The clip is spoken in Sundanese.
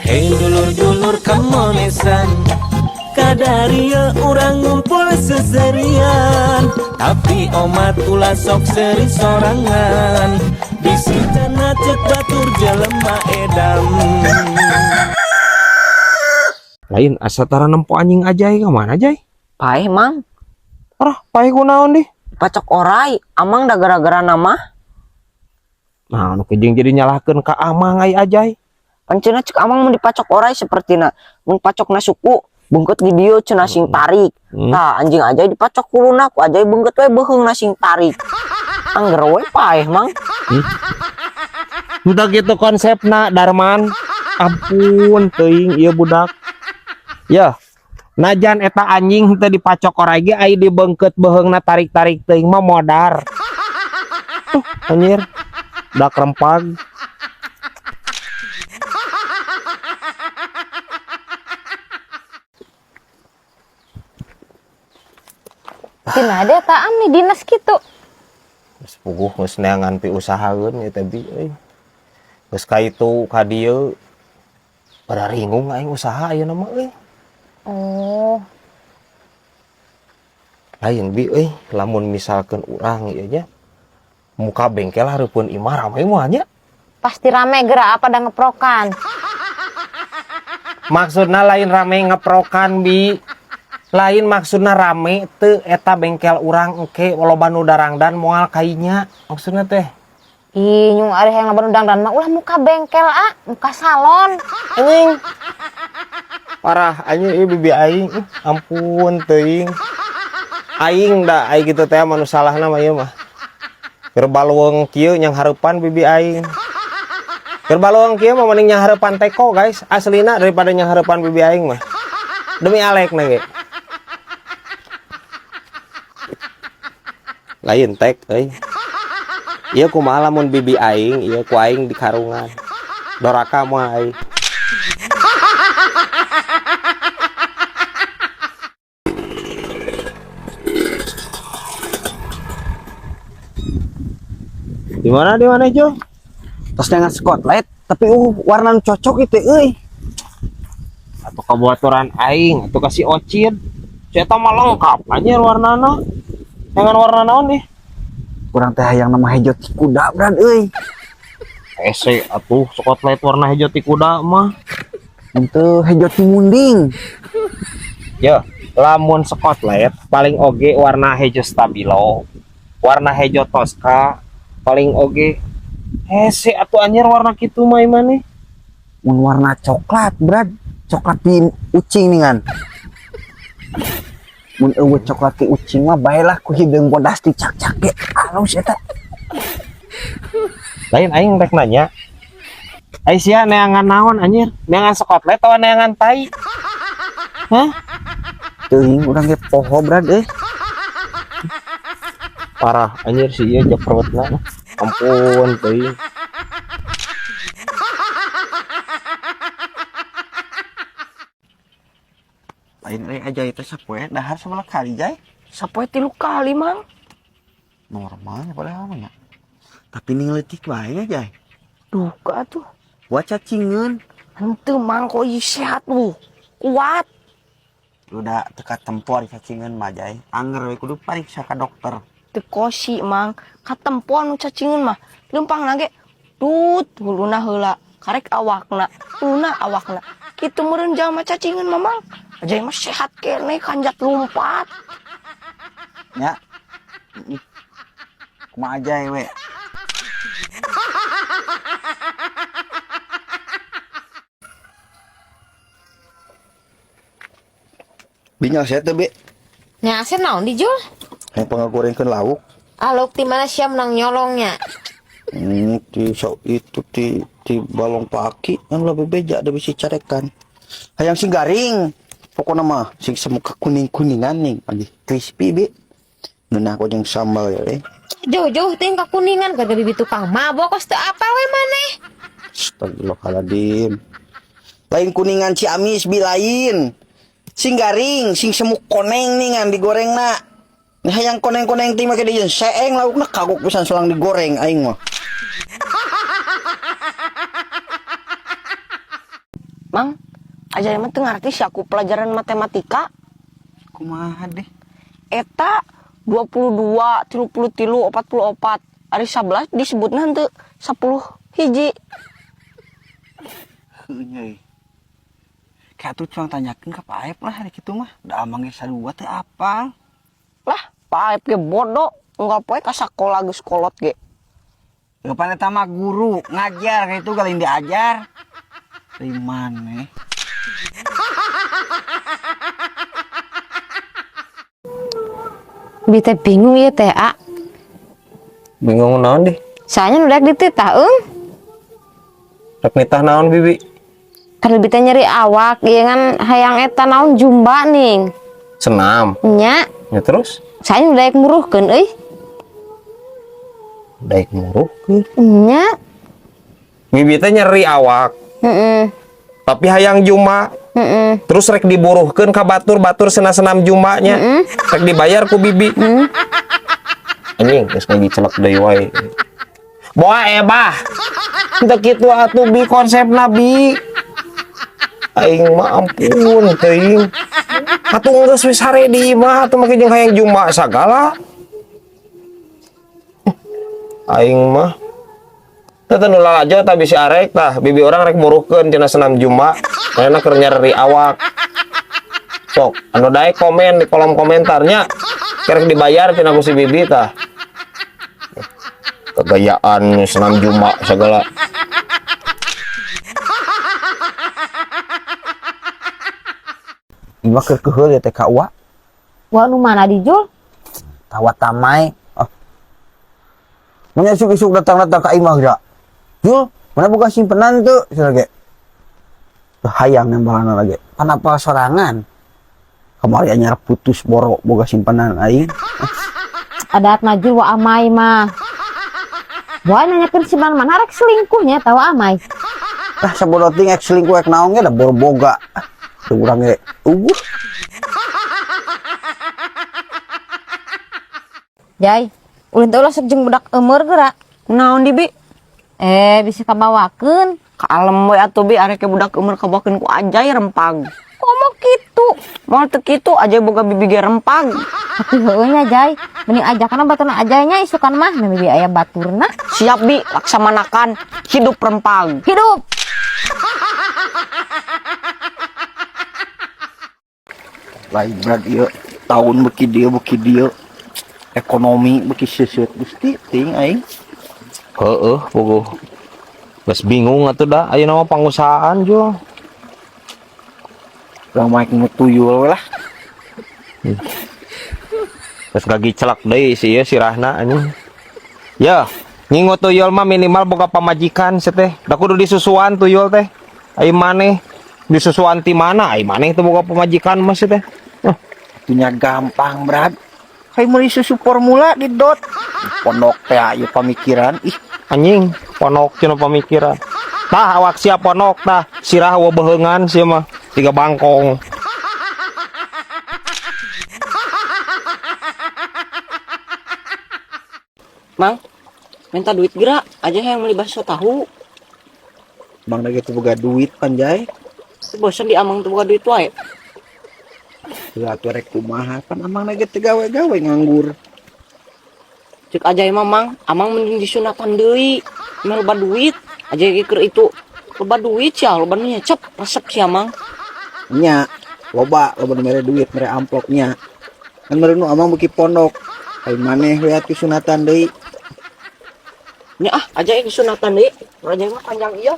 Hei dulur-dulur kamonesan, kadaria urang ngumpul seserian. Tapi omat ulah sok seri sorangan, bisi cenah cek batur jelema edan. Lain asa tara nempo anjing Ajay, ka mana Jay? Paeh, Mang. Arah, paeh kunaon dih? Pacok orai, Amang da gara-gara nama. Nah, anu kejeng jadi nyalahkeun ka Amang ai Ajay. Pan cenah cek Amang mun dipacok orai sapertina mun pacokna suku beungkeut di dieu cenah sing tarik. Tah anjing Ajay dipacok huluna ku Ajay beungkeut we beuheungna sing tarik. Angger we paeh, Mang. Udah gitu konsepna Darman. Ampun teuing ieu budak. Ya, najan eta anjing teu dipacok orai ge ai dibeungkeut beuheungna tarik-tarik teuing mah modar. Anjir. Dak rempag. Tina ada taan nih dinas gitu. Geus puguh geus neangan piusahaeun ieu teh bi euy. Geus ka itu ka dieu. Bararingung aing usaha ayeuna mah euy. Oh. Lain bi euy, lamun misalkeun urang ieu nya muka bengkel hareupeun imah rame moal nya. Pasti rame gerak apa da ngeprokan. Maksudna lain rame ngeprokan bi. Lain maksudna rame teu eta bengkel urang engke loba nu darangdan moal kainya maksudna teh. Ih, nyung ari hayang loba nu dangdan mah ulah muka bengkel ah, muka salon. Anjing. Parah anjing ieu bibi aing. Ih, ampun teuing. Aing da aing kitu teh mah nu salahna mah ieu mah. Keur baluweung kieu nyang hareupan bibi aing. Keur baluweung kieu mah mending nyang hareupan teko guys, aslina daripada nyang hareupan bibi aing mah. Demi alekna ge. Lain tek euy. Ieu kumaha lamun bibi aing, ieu ku aing di karungan. Doraka mah aing. Di mana, di mana, Jo? Tos dengan spotlight, tapi warna nu cocok itu euy. Atau kabaturan aing, atau kasih ocin. Saya mah lengkap aja warnana. Dengan warna naon nih? Kurang teh hayang nama hejo ti kuda brad euy. Hese atuh spotlight warna hejo ti kuda mah. Henteu hejo ti munding. Ya, lamun spotlight paling oge warna hejo stabilo, warna hejo toska paling oge. Hese atuh anjir warna kitu mah imane. Mun warna coklat brad, coklat di ucing ningan. Mun eueuh coklat ti ucing mah baelah ku hideung bodas ti cak-cak ge alus eta. Lain aing rek nanya. Ai sia neangan naon anjir? Neangan spotlight atawa neangan tai? Hah? Teuing urang ge poho brad euy. Parah anjir si ieu jeprotna. Ampun teuing. Lain euy aja itu sapoe dahar sabaraha kali jay? Sapoe 3 kali, Mang. Normalnya padahal mah nya. Tapi ning leutik bae nya jay. Duka atuh. Buat cacingeun. Henteu Mang kok ieu sehat lu. Kuat. Udah teka tempo ari cacingeun mah jay. Angger we kudu pariksa ka dokter. Teu kosi Mang, katempo anu cacingeun mah. Leumpang ge tut huluna heula, karek awakna, huluna awakna. Kitu meureun jalma cacingeun mah Mang. Ajay mah sehat kene kanjat lumpat. Ya. Kumaha Ajay we? Binyal saya teh, Bi. Nya ase naon di Jul? Yang pangagorengkeun lauk. Ah, lauk di mana sia menang nyolongnya? Di so, itu di balong paki kan lebih beja ada bisi carekan. Hayang sing garing. Pokokna mah sing semuka kuning-kuningan nih, anjing crispy, Bi. Ngeunah ku jeung sambal ya, eh. Jauh-jauh teh ka kuningan kada bibi tukang mabok kos teu apal we maneh. Astagfirullahaladzim. Lain kuningan Ciamis bi lain. Sing garing, sing semuk koneng nih ngan digorengna. Nih hayang koneng-koneng teh make dijieun seeng laukna kagok pisan selang digoreng aing mah. Mang, Ajay mah teu ngarti sih aku pelajaran matematika. Kumaha deh? Eta 22, 33, 44. Ari 11 disebutna henteu 10 hiji. Heuh nya. Kayak tuh cuang tanyakeun ka Pak Aep lah hari kitu mah. Da amang ge sarua teh apal. Lah, Pak Aep ge bodoh. Unggal poe ka sakola geus kolot ge. Kapan eta mah guru ngajar kayak itu galin diajar. Dari mana? Bi teh bingung ieu teh, A. Bingung naon deh? Soalnya nu daek dititah eung. Rek nitah naon bibi? Kan lebih teh nyeri awak, ieu ngan hayang eta naon jumba ning. Senam. Nya. Ya terus? Soalnya nu daek muruhkeun euy. Daek muruhkeun. Nya. Bibi teh nyeri awak. Heeh. Tapi hayang jumba. Heeh. Terus rek diburuhkeun ka batur-batur sena-senam jumbanya. Rek dibayar ku bibi. Anjing, geus ngaji celek deui wae. Boa ebah. Teu kitu atuh bi konsepna bi. Aing mah ampun teuing. Atuh geus wis sare di imah atuh make jeung hayang jumba sagala. Aing mah teu nu lalajo tah bisi arek tah bibi urang rek muruhkeun cenah senam jumba. Karena keur nyeri awak. Sok, anu daek komen di kolom komentarnya. Kerek dibayar cenah ku si bibi tah. Kegayaan senam jumba segala. Ieu mah keur keuheul ya teh ka Uwa. Wah nu mana dijul? Tawa tamai. Ah. Mun isuk-isuk datang-datang ka imah geura. Jul, mana boga simpenan tuh cenah ge. Teu hayang nembalana lagi. Pan apal sorangan. Kamari anyar putus boro boga simpenan aing. Adat maju wa amai mah. Boa nanyakeun simpenan mana rek selingkuhnya tahu amai. Ah sabodo ting ek selingkuh ek naon ge da boro boga. Teu urang ge eueuh. Jai, ulin teh ulah sok jeung budak eumeur geura. Naon di bi? Bisa kabawakeun. Kalem we atuh bi arek budak eumeur kabawakeun ku Ajay rempag. Komo kitu? Moal teu kitu Ajay boga bibi ge rempag. Tapi heueuh nya Jai, mending ajakan baturna Ajay nya isukan mah meh bibi aya baturna. Siap bi, laksamanakan hidup rempag. Hidup. Lain berat ieu tahun beki dieu ekonomi beki seuseut Gusti ting aing. Heeh, puguh. Geus bingung atuh da ayeuna mah pangusahaan jul. Urang mah nu tuyul we lah. Geus gagi celak deui si ieu sirahna anjing. Ya, ngingu tuyul mah minimal boga pamajikan sia teh. Da kudu disusuan tuyul teh. Ai maneh disusuan ti mana? Ai maneh teu boga pamajikan mah sia teh. Huh. Atunya gampang, Brad. Kayak meuli susu formula di dot. Pondok teh aya pamikiran ih. Anjing, pondok cenah pamikiran. Tah awak sia pondok tah, sirah wa beheungan sia mah, tiga bangkong. Mang, minta duit geura, aja yang beli bakso tahu. Mang lagi teu boga duit panjai. Teu bosen di amang teu boga duit wae. Teu atuh rek kumaha pan amang lagi teu gawe-gawe nganggur. Cek Ajay mah Mang, amang mending disunatan deui. Meh loba duit, Ajay ge keur itu loba duit sia, loba nu nyecep, resep sia Mang. Nya, loba loba nu mere duit, mere amplopnya. Kan mere nu amang beuki pondok. Ai maneh we atuh sunatan deui. Nya ah, Ajay disunatan deui. Ajay mah panjang ieu.